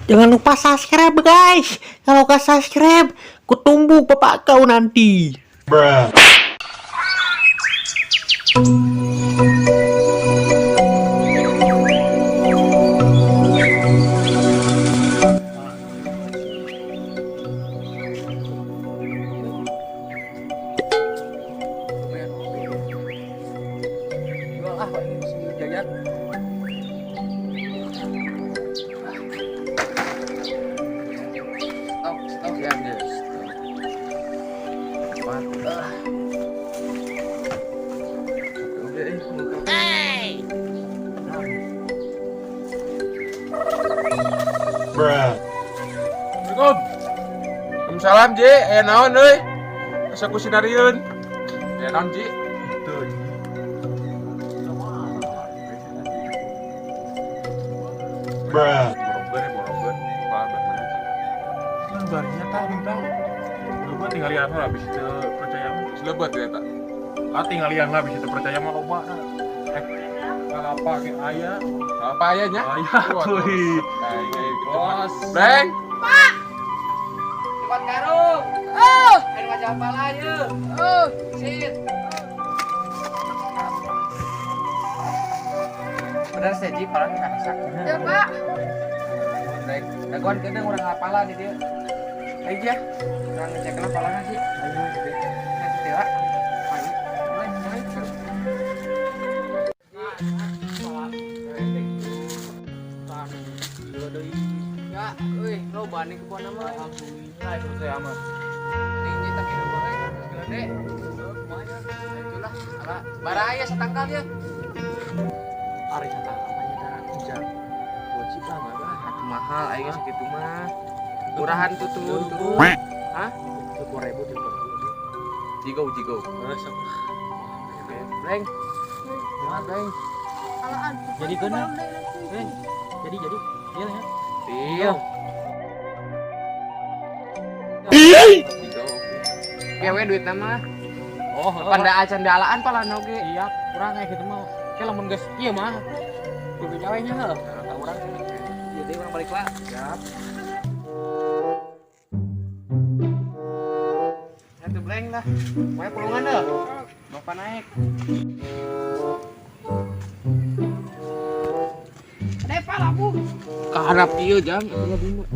Jangan lupa subscribe, guys. Kalau gak subscribe, kutumbuk bapak kau nanti. Bruh. Lumayan oke. Jual ah, ini musim jajan. Stok, stok ya, guys. Stok. Empat. Ah. Oke, eh, muka. Nah, Bruh. Assalamualaikum. Waalaikumsalam, Ji. Aya naon euy? Asa ku sinarieun. Aya naon, Ji? Itu. Bruh. Borongkeun ya, borongkeun. Apa belah mana, Ji? Barinya tah bintang. Loba tinggalian lah bisa teu percaya mah. Selebet ya tak. Ah, tinggalian lah bisa teu percaya mah loba. Eh, apa ke aya? Apa aya nya? Aya tuh. Bos. Breng. Cepat karung. Oh, ayo wajah pala ye. Oh, sit. Bener sih, Ji, pala kan rasa. Ya, Pak. Baik, dagoan kena urang ngapala di dia. Ayo ya. Urang ngecek lah palana sih. Ayo, gitu. Ayo, ya. Ayo. Mulai, mulai. Ya, euy, loba nih kebon mah. Alhamdulillah itu saya mah. Tinggi tapi loba euy, gede. Lumayan. Itulah, ala baraya satangkal ya. Ari satangkal mah nya hujan. Wajib lah mah. Atuh mahal aing sakitu mah. Murahan tuh turun turun. Hah? 10.000, 30.000. Jigo jigo. Heeh, sok. Bleng. Ya, bleng. Alaan. Jadi kena. Eh, jadi. Iya ya. Iya. Jigo oke. Oke we duit nama. Oh, heeh. Panda acan dalaan palana oge. Siap, kurang kayak gitu mah. Kayak lamun geus ieu mah. Kudu gawe nya heuh. Nah, urang. Jadi urang balik lah. Siap. Satu bleng lah. Mau pulungan deh. Bapak naik. Ada Pak labu. Kaharap ieu jang itu labu mah.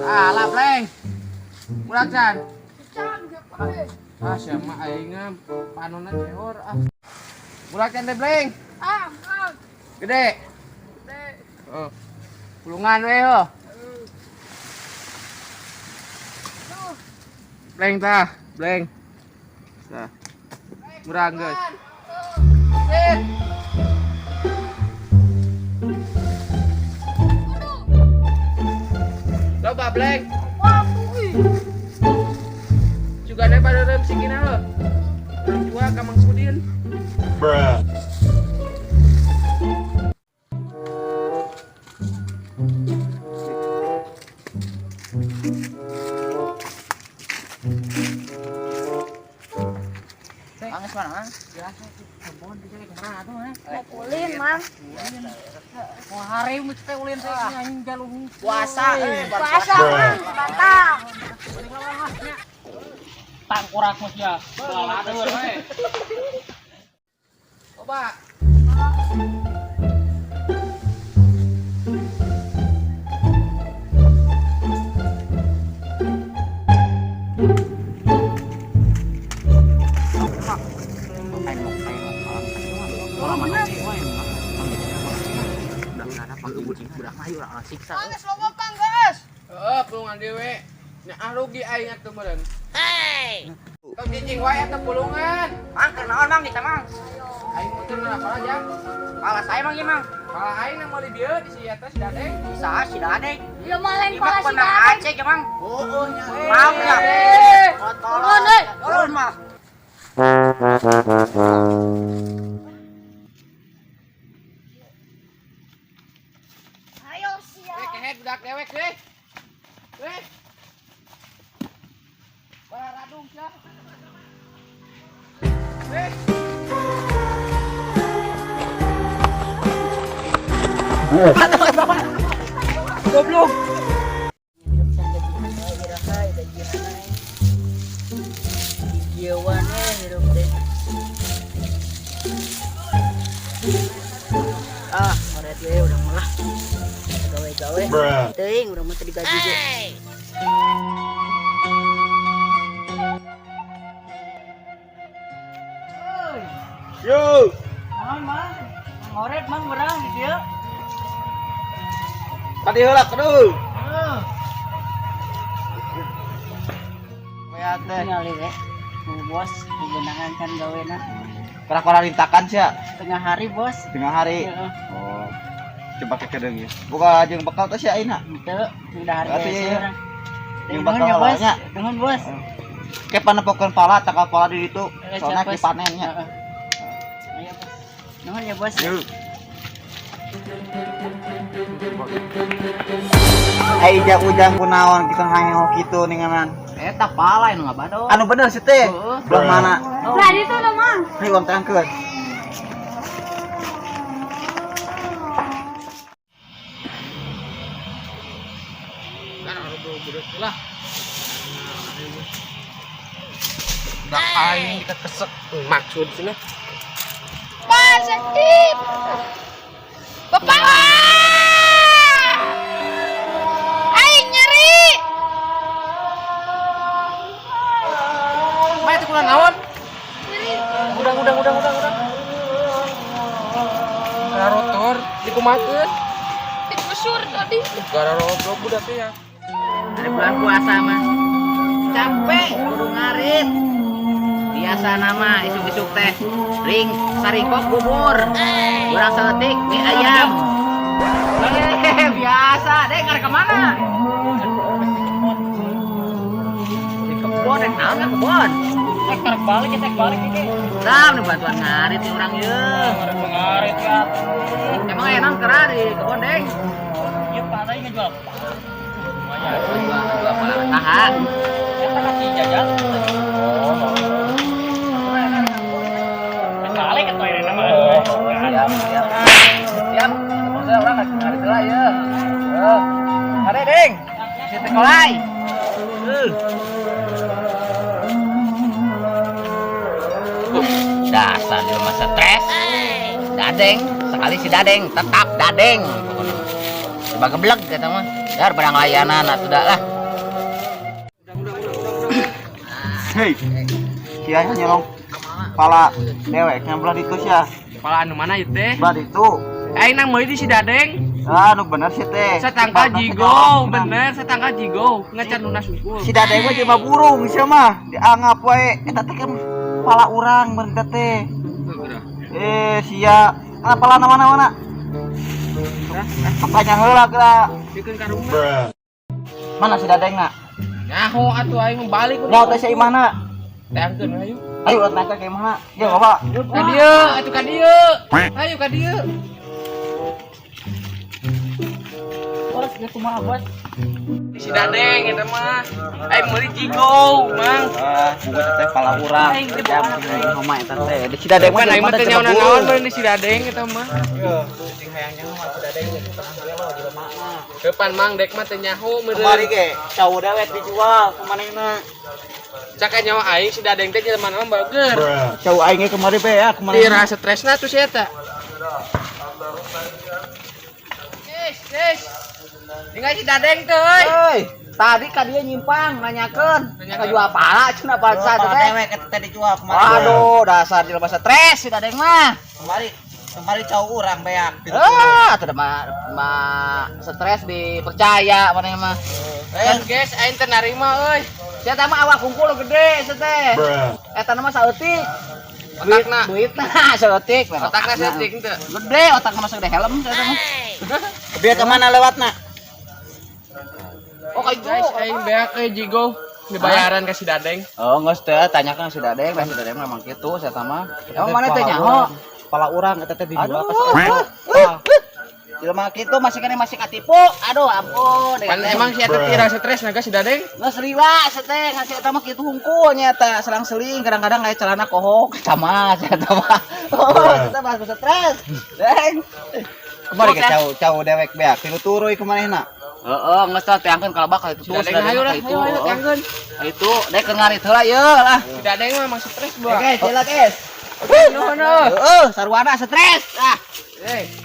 Ah, lah bleng. Murah can. Can ge Pak. Ah, siapa aing mah panonna cehor ah. Murah can teh bleng. Ah, ah. Gede. Gede. Oh. Pulungan we heuh. Tuh. Bleng tah, bleng. Tah. Murah geus. Sit. Loba bleng. Waktu ih. Juga pada rem sikina heuh. Urang jual ka Mang Sudin. Bruh. Angis mana, Mang? Mau ulin, Mang. Mau hari mesti teh ulin teh anjing jaluh. Puasa, eh, Puasa, Mang, batal. Tangkurak mah sia. Baladeun we. Coba. Angis loba Kang, guys. Heeh, pulungan dewe. Nya ah rugi aing atuh meureun. Hey. Tong cicing wae atuh pulungan. Mang, keur naon Mang kita Mang? Aing muter pala jang. Pala saya Mang ieu Mang. Pala aing nang meuli dieu di si eta si Dadeng. Saha si Dadeng? Ya malah Ieu pala mah si menang Dadeng. Aceh ya Mang. Oh, nya. Mau ya? Turun euy. Turun mah. Ayo sia. Eh, kehed budak dewek deh. Eh. Baradung sia. Eh. Goblok. Ah, ngoret we urang mah lah. Gawe-gawe. Bruh. Teuing urang mah teu digaji ge. Yo. Naon, Mang? Ngoret Mang urang di dieu. Tadi heula keduh. Weat teh. Ningali we. Bu bos, digenangan kan gawena. Kerak rintakan sia Tengah hari, Bos. tengah hari. Heeh. Oh. Coba kekedeung ya. Buka jeung bekal teh sia ayeuna. Henteu, udah hari Atuh, hese iya, iya. urang. Jeung Nuhun bekal ya, Bos. nya. Nuhun, Bos. Ke panepokeun pala, tangkal pala di ditu. Eh, Soalnya siap, Bos. dipanennya. Heeh. Ayo, Bos. Nuhun ya, Bos. Yuk. Ai ujang kunaon kitu hayang kitu ninganan. Eta pala anu ngabado. Anu bener sih teh. Heeh. Belah mana? Nah, itu loh, Mang. Nih urang terangkeun. Kan budak lah. Budak aing kita kesek maksud cenah. Pak, sakit. Bapak. Aing nyeri. Mah itu kurang naon? Nyeri. Udah. Rotor dikumakeun. Digusur tadi. Gara roblok budak teh ya. Dari bulan puasa mah capek kudu ngarit. Biasa nama isuk-isuk teh ring sarikok bubur. Urang saeutik mie ayam. Biasa, deh ngarek kemana? Di kebon, rek naon ka kebon? Rek balik, rek balik iki. Tah, nu bantuan ngarit nih urang ieu. Ngarit ya. Emang aya naon kera di kebon, Deng? Ieu pantai ngejual. Lumayan, jual pala tahan. Eta kasih jajan. Balik ke toilet nama. Siap, siap. Siap. Maksudnya orang nggak ngarit heula ya. Heuh. Kade, Deng. Si teh kolai. Dasar jelema stres. Dadeng, sekali si Dadeng tetap Dadeng. Pokoknya. Coba geblek kata mah. Dar barang layanan atuh dah lah. Hei. Sia nyolong pala dewek yang belah ditu sia. Pala anu mana ieu teh? Belah ditu. Aing nang meuli di si Dadeng. Ah, nu bener sih teh. Satangka jigo, bener satangka jigo. Ngacan lunas unggul. Si Dadeng mah jelema burung sia mah. Dianggap wae eta teh kan pala urang bener teh. Eh, sia. Mana pala mana mana? Apanya heula geura. Bikeun ka rumah. Bruh. Mana si Dadeng na? Nyaho atuh aing mah balik Nyaho teh sia imahna. Teangkeun we ayo. Ayo urang naik ka imahna. Ye, bawa. Ka dieu, atuh ka dieu. Ayo ka dieu. Bos, geus kumaha, Bos? Si Dadeng eta mah. Aing meuli jigo, Mang. Ah, bukan teh pala urang. Ya, mah eta teh. Di si Dadeng mah Bukan aing mah teh jelema nyaho naon bener di si Dadeng eta mah. Depan Mang dek mah teh nyaho meureun. Kemari ge, cau dewek dijual kumanehna. Cak nyawa aing si Dadeng teh jelema mah bager. Bruh. Cau aing ge kemari be ya, Di kumanehna. rasa stresna tuh si eta. Guys, guys. Tinggal si Dadeng tuh, euy. Hei, tadi ka dia nyimpang nanyakeun. Nanyakeun. Jual pala cenah bangsa Pala teh. dewek eta teh dijual kemari. Waduh, dasar jelema stres si Dadeng mah. Kemari kemari cau urang beak. Ah, atuh mah mah stres dipercaya maneh mah. Kan guys, aing teu narima euy. Sia teh mah awak kungkul gede sia teh. Bruh. Eta mah saeutik. Otakna. Duitna saeutik. Otakna saeutik henteu. Gede otakna mah segede helm sia teh mah. Biar kemana lewatna? Oh ka itu. Guys, aing beak euy jigo dibayaran ka si Dadeng. Oh, geus teh tanyakan si Dadeng, lah si Dadeng memang kitu sia teh mah. Emang mana teh nyaho? Pala urang eta teh dijual Aduh. ka si Jelema kitu masih kene masih katipu. Aduh, ampun. Pan emang si eta tira stres naga si Dadeng. Geus lila teh ngasih eta mah kitu hungkul nya eta selang-seling kadang-kadang aya celana kohok sama sia eta mah. Oh, eta mah stres. Deng. Kemari ke cau cau dewek beak tilu turuy ke manehna. Heeh, geus teh teangkeun kalabak ka itu Si Dadeng hayu lah, itu. hayu hayu teangkeun. Itu dek keur ngarit heula ieu lah. Si Dadeng mah emang stres buah. Oke, jalan guys. Nuhun euy. Heeh, sarwana stres. Ah. Eh.